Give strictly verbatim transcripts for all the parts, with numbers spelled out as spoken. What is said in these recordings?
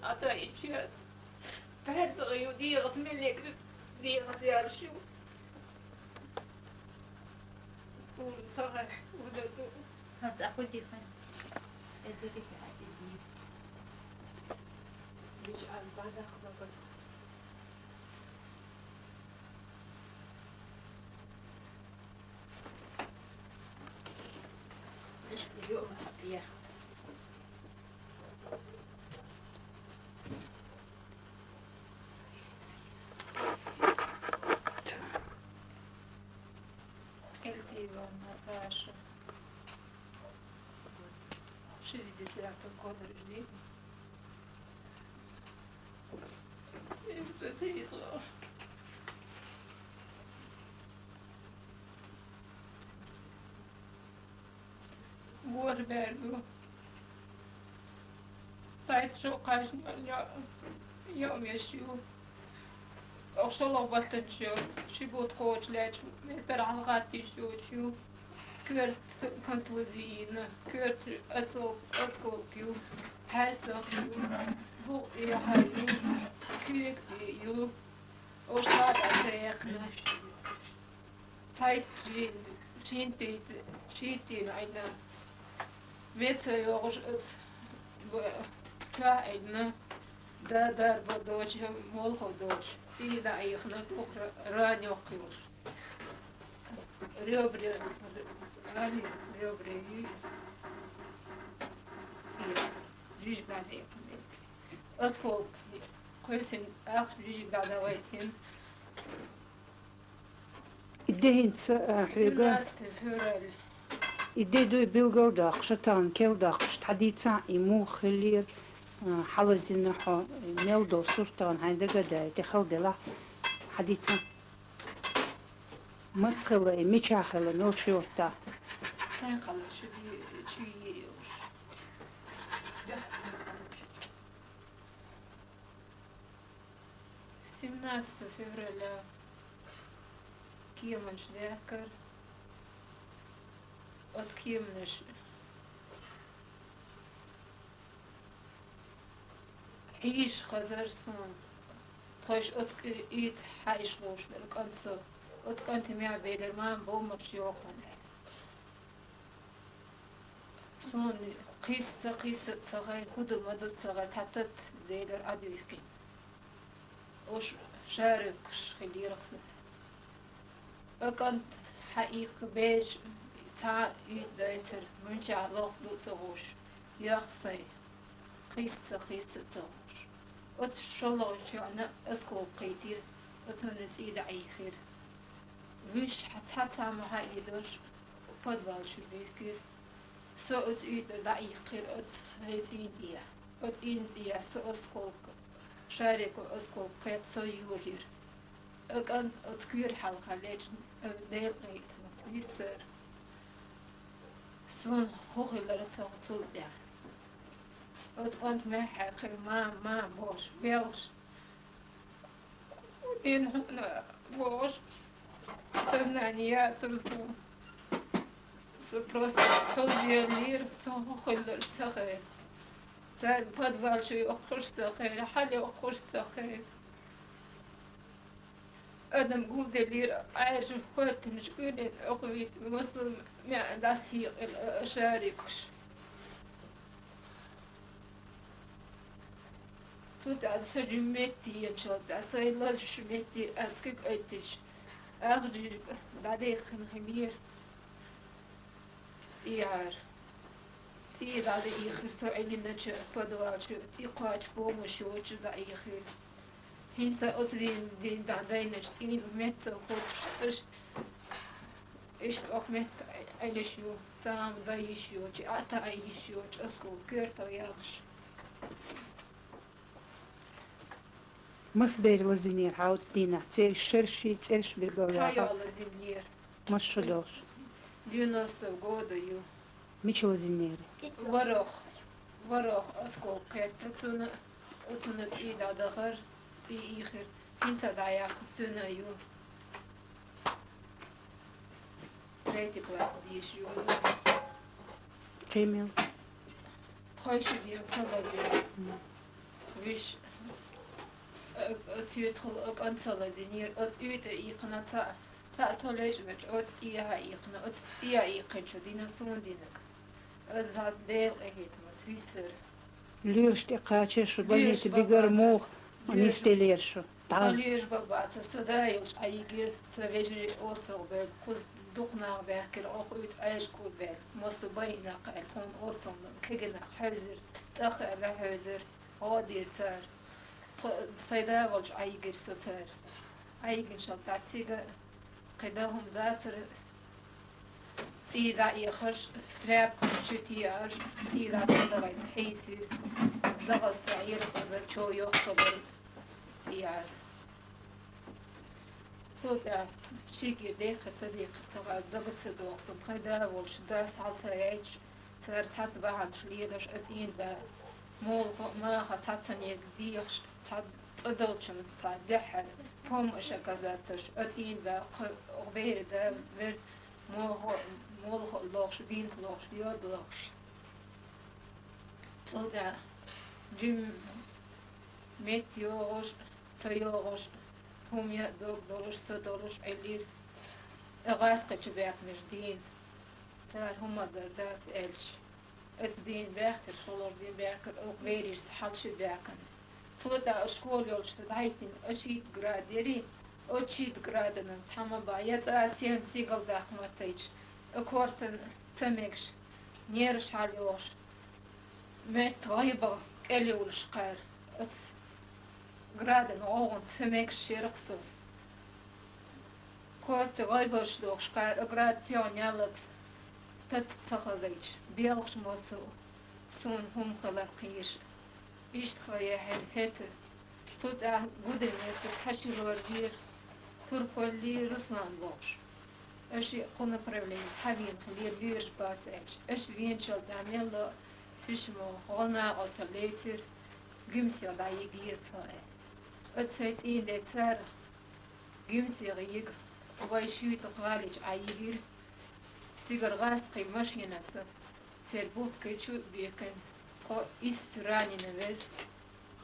Ата ичият. Пхьарса ю дегӀаца меллигри дегӀаца яраш ю. Ур сагӀа удаду. ХӀанз ахуди хан. Эдири хӀади. Мич ан бадах магар. Ишт ю я. Эльтиева Наташа. Шестидесятого года рождения. И что ты изла? Ворбергу. Сайт шо кажна йо-, йо-, йомеш ю. Охшолох балтанчо, шибут хоч леч, метр алгатиш ю. Кверт контузина, кверт оскол-, осколк ю. Харсах ю. Бу я ю. Квек ю. Ош сада цехна. Цайт шин, шин тит, шин тин айна. Меца йогуш эц, б-, ча айна. Да, дар бо доч, молхо доч. Ци да айхна тухра, ранёк юш. Рёбре, али рёбре и. И, жижган экме. Откол, койсин, ах, жижган вайтин. Идде хӀинца, а, хьоьга? Семнадцатое февраля. Идде дуй билгалдоккхуш, тан келдоккхуш, тхьадийцан и муха хиллера, а, хьалазина хьо, мел долу суртан хьайн дагадайта хала делахь, хьадийцан. Маца хила и, мича хила, нуша юрта? Хьайн хала шу ди-, шу йийр йолуш. Семнадцатого февраля кеманаш даьккхара. Оцу кеманаш хьийша хазара суна. Тхойша оцу кӀи-, уьйтӀа хьаийша лууш дара кӀант со. Оцу кӀанте мегӀ белира, мама, бовмаш йоху хьуна. Суна кхисса, кхисса а ца хайра, хӀу ду, ма ду ца хайра, цхьа тата делира Ӏадвихкина. Уьш шарикаш хилира. Ткъа кӀант хьаийккха бежа цхьа а уьйтӀа дайцара, муьлххачу лох ду а ца гуш, йоьхна сайн, кхисса, кхисса а ца гуш. Оцу шолгӀачу йоӀана осколка кхийтира, оцунна цӀий дӀаийхира. Вуьш цхьа-, цхьа-цхьаммо хьаийдош, подвал чу бихкира. Со оцу уьйтӀара дӀаийккхира оцу сайн цӀийнан тӀе. Оцу цӀийнан тӀе со осколка, шарико осколка кхетта со йожийра. Ткъа кӀант оцу куьйра хьалха лечна, Делан къинхетамца виссара. Суна хӀун хилира ца ху цул тӀаьхьа. Оцу кӀант мехь хьаькхира, мама, мама бохуш, белхаш. Дин хьуна бохуш, сознание яцара суна. Со просто тхьовзияллера, со хӀун хиллара ца хайра. Цара подвал чу йоккхуш ца хайра, хьала йоккхуш ца хайра. Адам гулделлера, Ӏаьржа хӀоьттинчу куьйренна окхуьйту, массо а маьӀна дӀасхьийкъира шарикаш. Цу тӀехь сан жима метта еначул тӀехь, сайн лазаш метте ас куьг оьттича, ахжижка дӀадаьккхина хилира тӀехьара. ЦӀий дӀадаийхира со Ӏилиначу подвал чу, тӀе кхочу помощь йоцуш дӀаийхира. ХӀинца оцу дийнан дӀадайначу цӀийнан метта ца хӀуттуш, иштта оха метта Ӏелаш ю, цхьа а дан йиш йоцуш, Ӏата а йиш йоцуш, оскол коьртах яхаш. Маса бер лазийнера хьан оцу дийнахь? Церан шерший, цӀераш биргал яха? Цхьа йоӀ лазийнера. Маса шо долуш? Девяностого года ю. Мича лазийнера? ВорхӀ, ворхӀ осколка кхетта цунна, оцунна цӀий дӀадахара, цӀий ийхира. ХӀинца дӀаяьккхира цуьнан ю. Третий класс дийша ю. Кхин мел? Тхойша дийна ца лазийна. М. Виш, э, э, соьцахула, э, кӀант ца лазийнера, оцу уьйтӀа ийкхина цхьаъ, цхьаъ со лечкъавеча, оцу тӀехьа ийкхина, оцу тӀехьа ийкхинчо дина суна динарг. Аса Дела къинхетамца висира. Лоьраш тӀе кхача шу, больница бигара муха нисделира шу? Тхан лоьраш бан бацара, со да йолчу Ӏайигира, сан вежарий орцах бевлла, кхуза дукха нах баьхкира, оха уьйтӀа Ӏаьржа кӀур баьлла, массо а байинах аьлла, тхуна орцах кегий нах хьевзира, тӀах аьлла хьевзира, гӀо дира цара. Тхо, сайн да волчу Ӏайигира со цара. Ӏайигинчул тӀаьхьа цига кхин дан хӀума дацара, цӀий дӀаэхарш, тряпкаш чу теӀарш, цӀий дӀа ца дахийта хьийсира, дагӀаза са Ӏийра хаза чо йохкалара тӀеяра. Цул тӀаьхьа шига дехха ца дехха ца хаьа, дага ца догӀу сан, кхин да волчу дас хьал ца яьлча, цара цхьацца бахьанаш лелаш, а цӀийнан да, муха а маха цхьаццанега дехаш, цхьа цӀа долчунна цхьа дуьххьара помощь оказать деш, а цӀийнан да, кху-, оха бери да вер, мохо а, молха а лохуш, бинт лохуш, йод лохуш. Цул тӀаьхьа жим метта йогӀуш, ца йогӀуш, хӀума яа дог долуш, ца долуш Ӏиллира, а гӀаскхи чу баьхкинарш дийна. Цара хӀума дар дац аьлча, оцу дийна баьхкира, шолгӀа дийна баьхкира, оха берашца хьал ши баьхкина. Цул тӀаьхьа школа йолчу дӀахӀиттина, а шийтта град яри, оцу шийтта градана цхьа ма бан, я цӀа сен сигал даккха ма тайча, а кортан ца мегаш, нераш хьал йогӀуш, метта гӀайба кӀел йолуш кхара, оцу градана гӀовгӀанца ца мегаш шерах со. Корта гӀайбаш дохуш кхара, а град тоьхна яллалц тата ца хазайча, белхаш моцу суна хӀума хилар кхийраш. Иштта ха яхьира хӀета. Цу тӀехь гудамеса цхьа ши лор вийра, Турпалли Руслан бохуш. Аша кху направление хьавийна хилира, лоьраш бац аьлча. Аша веначул тӀехь мелла а цуьшмо гӀо накъостал лецира, Гуьмсех дӀайига еза хьо аьлла. Оцу сайн цӀийнан де цара Гуьмсех йига, вай шуьйтӀа гӀалича Ӏайигира, цигара гӀаскхий машенаца церан будкий чу а бекана, тхо исс раненый вер,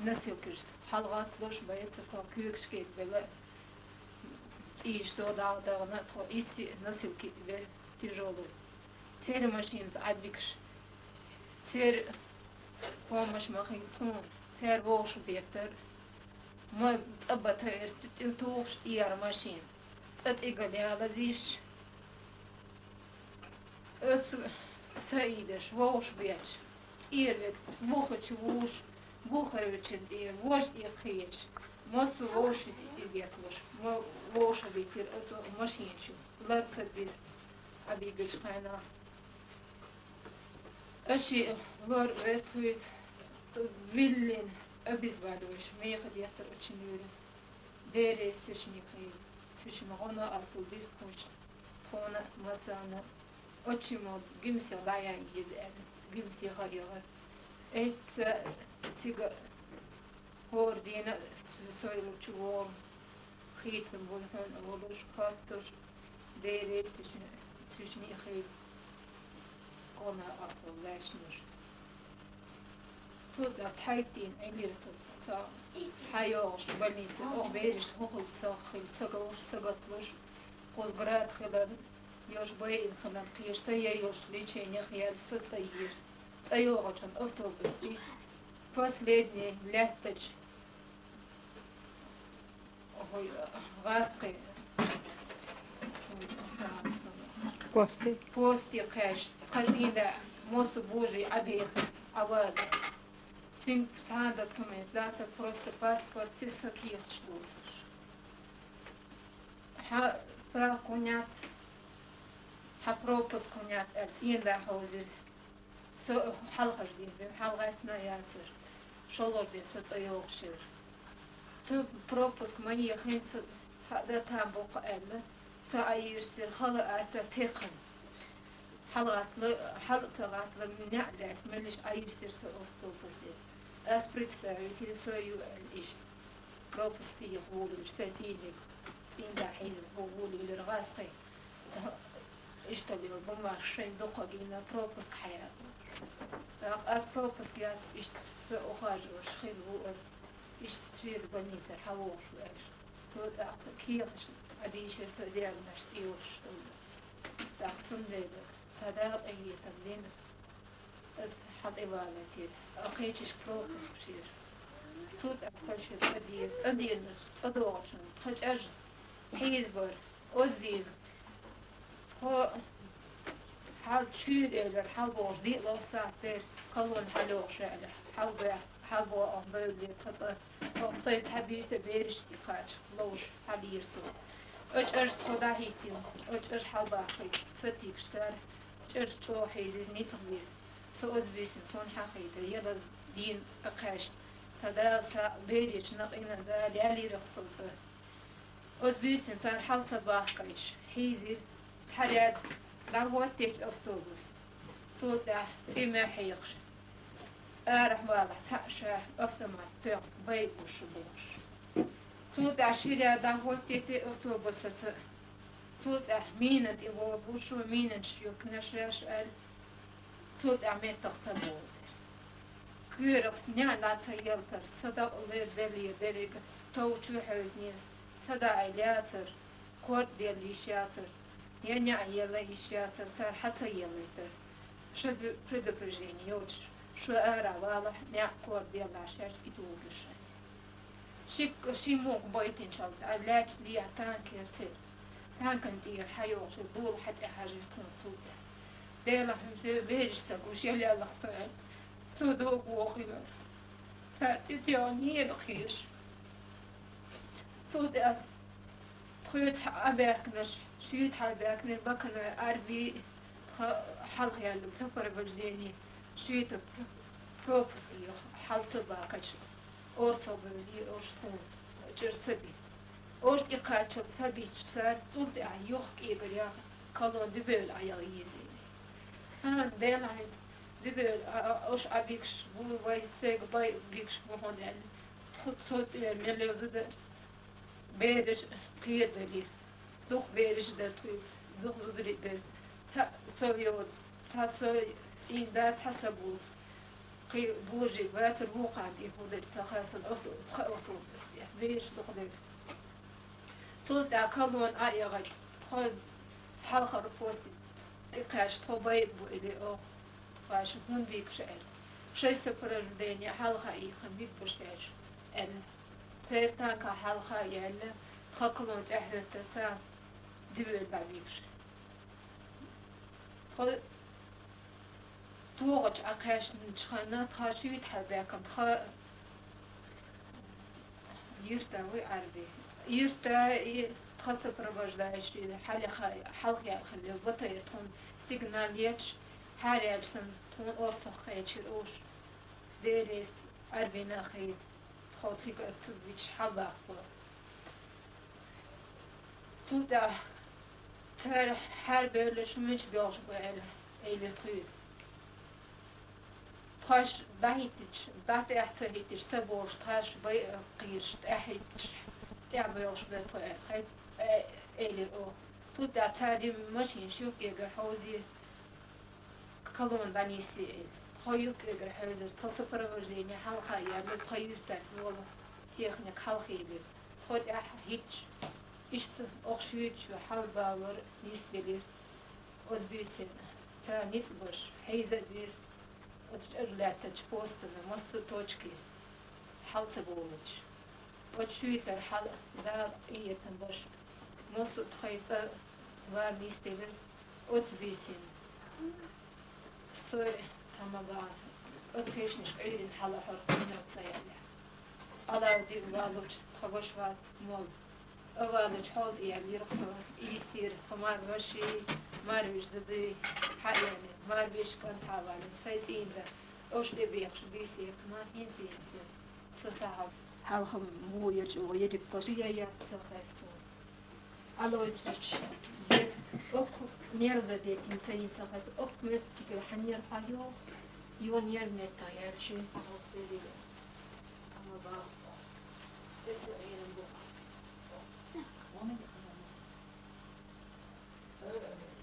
носилкашца хьалагӀатталуш бен, цара тхо куьйгаш кегабелла, цӀийш до дагӀа дахана, тхо исс а носилки вер тяжёлый. Церан машенаца Ӏабигаш, церан помощь ма хилла тхуна, цара вовшах беттара, ма цӀа бан тайра, тӀе тухуш тӀера машена, цӀа тӀе ган ялаза йисча, оцу Саидаш вовшах бетташ, тӀера вега бухачу вуш, бухара вечун тӀера вожа тӀе кхеча, массо а вовшийн тӀе тӀебетталуш, ма-, вовшах биттира оцу машена чу, лар ца бира, Ӏабигачу хенахь. Аша лор вертуьйца, цу виллина обезболивающий меха деттар оцу Нуьйрин. Деррис цуьшнех хилла, цуьшна гӀо накъостал дира тхуна, тхуна а, массарна а. Оцу мо Гуьмсех дӀаян еза аьлла, Гуьмсеха а яхара. Эцца цига хӀора дийна а сойлучу вогӀу. Хийцам буй хьуна а волуш, хоттуш, Деррис цуьшна-, цуьшнех хилла гӀо накъостал лаьшнаш. Цу тӀа цхьайттийна Ӏиллира со, со хьайогӀуш больнице, оха бераш хӀокхул ца хилла, ца говш, ца гатлуш, кхуза град хиларна, йолуш байина хиларна кхеча, ца яй йолуш леченех яьлла, со цӀа йийра. ЦӀа йогӀучун автобус тӀе последний лаьттачу ГӀаскхи. Посте. Посте кхаьчча, тхан дийна массо а божий Ӏабеха, Ӏавада. Цуьнга цхьа а документ лаьцна, просто паспорт, ци са кехаташ доцуш. Хьан справка хӀун яц, хьан пропуск хӀун яц аьлла, цӀена дӀахьовзира. Со хьалхара дийна бен, хьалагӀаьттина яцара. ШолгӀа ден со цӀа йогӀуш яра. Цу пропуск ма ехийна, со цхьаъ дан там боккха аьлла, со Ӏайирсира хала атта текхна. ХьалагӀаттала, хьала а ца гӀаттала, неӀ лаьцна, меллаша Ӏайирсира со автобус тӀе. Ас представитель со ю аьлла иштта. Пропуск ца еха волавелаш, сайн цӀийнниг, цӀийнда хьийза волавелира гӀаскхий. Иштта бен бумажаш шайн дукха гина, пропуск хьаяьлла. ТӀаккха Аз пропуск яц, иштта со ухаживаеш хилла ву аз, иштта шуьга больницара хьавогӀуш ву аьлла. Цо тӀаккха кехаташ Ӏадийшира, сан диагнозаш тӀейогӀуш хилла. ТӀаккха цундела цхьа Дала къинхетам дина, аз хьатӀевалийтира, а кхечуьнга пропуск йира. Цул тӀаьхьа тхо шуьга цӀа дира, цӀа дийрнаш, цӀа догӀучун тхан чӀаж хьийзабар, оздийна. Тхо хьал чуьйра элира, хьалбохуш диълагӀа сахьт дера, колонна хьалйогӀуш ваьлла, хьалбе-, хьалбоагӀа бевллера тхан цӀа. Тхо сайн цхьа буьйса бераш тӀекхача ловш хьалйира цо. Оцу чӀажа тхо дӀахӀиттина, оцу чӀажа хьалбаьккхина, ца тигаш цара, чӀаж чӀогӀа хьийзира, ницкъ бира. Со оцу буьйсанна сона хьахийтира, ялаза дийна тӀекхаьчна. Сан Дала, сан бераш накъина Дала, яьллера-кх со цӀа. Оцу буьйсанна цара хьал ца бахкийташ, хьийзира, цхьа ряд дӀахӀоттийча автобус. Цул тӀаьхьа тӀе-моьӀ хьекхаш, арахь валахь цхьаъ ша автомат тоьхна, байъа гуш бохуш. Цул тӀаьхьа ши ряд дӀахӀоттийти автобусаца. Цул тӀаьхьа мина тӀе вогӀуш ву, минаш юхкинарш аьлла. Цул тӀаьхьа меттах ца болу дера. Коьрах неӀ дӀа ца елтара, садакъа лер деллера деррига, тов чу хьевзинера, садаӀийла яцара, корта делла йиш яцара, я неӀ елла йиш яцара, цара хьа ца еллийтара. Ша бу-, предупреждение йоцуш, шу ара валахь, неӀ, корта деллахь, шаьш и тухуш шайна. Ши, ши мух байтинчул тӀаьхьа лаьтташ дехьа танк яра церан. Танкан тӀера хьайогӀуш, дола хьатӀехьажийра тхуна цул тӀаьхьа. Делахь, хӀинца бераш ца гуш, ял яллалц со аьлла, со догӀу вохийла. Цара тӀе тӀехь неда кхийраш. Цул тӀаьхьа тхоьца хьабаьхкинарш, шуьйта хьабаьхкинарш, бакана арби тха хьалха яьлла сопровождение, шуьйта пропуск йоха хьал ца баккхача. Орцах бевллера уьш тхуна, чӀир ца битта. Уьш тӀекхаччалц ца битташ цара, цул тӀаьхьа юха кӀегар яха колонна Дибевла Ӏаяла езийна. ХӀан, Делахь, хӀинца Дибевла, а, а, уьш Ӏабигаш бу, вай сайга бай бигаш бу хьуна аьлла, тхо цо тӀера мел йовза дан, бераш кхерадалийра. Дукха бераш дара тхоьца, дукха зударий дара. Цхьаъ со йоцу, цхьа со цӀийнда, цхьа са буца. Кхин божий бацара, вукхарна тӀе хӀун дара ца хаьа суна, авто-, тха автобус тӀехь. Бераш дукха дара. Цул тӀаьхьа колонна Ӏа а эгӀача, тхо хьалхара посте тӀекхаьчча, тхо байъа бу элира оха. Тхо аша хӀунда бигаш аьлла. Шайн сопровождение хьалха ийха миг бу шаьш аьлла. Церан танка хьалха а яьлла, тха колонна тӀаьхьахӀоьттира царна, Дибевла бӀа бигаш. Тхо тогӀачу Ӏакхаьчначу ханна тха шуьйта хьабаьхкина, тха юьртда вуй Ӏарби. Юьртда и тха сопровождающий хьалха, хьалха яьлла хилла, ватайра тхуна сигнал еча, хьараьлча санна, тхуна орцах кхечира уьш. Деррис Ӏарбина а хилла, тхо цига ца бича хьалбаккхабо. Цул тӀаьхьа цара хьарбевлла, шу мича боьлхуш бу аьлла, элира тхоьга. Тхоьш дӀахӀиттича, дӀатӀехьа ца хӀиттича, ца бохуш, тхоьш байъа кхийраш, тӀаьхьа хӀиттича, тӀаьхьа боьлхуш бара тхо аьлла, хай-, э, элира оха. Цул тӀаьхьа цара машинаш юхкӀегара хьовзийра, колонна дӀанисйира. Тхо юхкӀегара хьевзира, тха сопровождение хьалха а яьлла, тха юьртара вола техника хьалха елира. Тхо тӀаьхьа хӀиттича, иштта оха шуьйта чу хьалбалар нисбелира. Оцу буьйсанна цара ницкъ беш хьийза а бира, оцу чӀир лаьттачу постана массо а точке хьал ца бовлуьйтуш. Оцу шуьйтара хьала Дала къинхетам беш, массо а тхайн цӀа лар нисделира оцу буьйсанна. Со цхьа ма бахана, оцу кешнашка Ӏуьйрина хьалахьара къинойх ца яьлла. Алавди а валучу тхан ваша вац молла. А валучу хьол тӀе яьллера со, йистера тхан марваши, марвиш зуди, хьаэна, марвиш кӀант хьавалина, сайн цӀийнда. Уьш тӀе бехаш буьйса яхана, хӀинца-хӀинца. Со сахьа хьалха муха яра чӀогӀа ерриг кхо ши яй яц ца хеста суна. Алойцуч, деза, окху нерв задеть ца йин ца хеста, окху меттигал хьан нерв хьан йогӀу, йо нерв меттах яьлчи, хьан хӀокху берриг. Ама бах. Эса Ӏеран бу.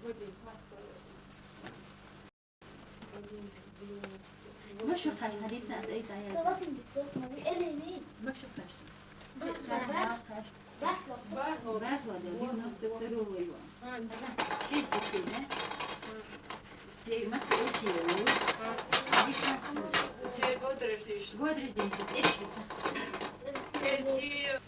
Вадим, паспорт. Вадим, девяносто. Мушу хаш хадица, дай, дай, дай. Согласен, бит, согласен, али, али, али. Мушу хаш. Бахло. Бахло. Бахло, девяносто второго его. А, да. Шесть детей, да? Сей мастер Океев. А. Десять. Сей год рождения. Год рождения, тешится. Эти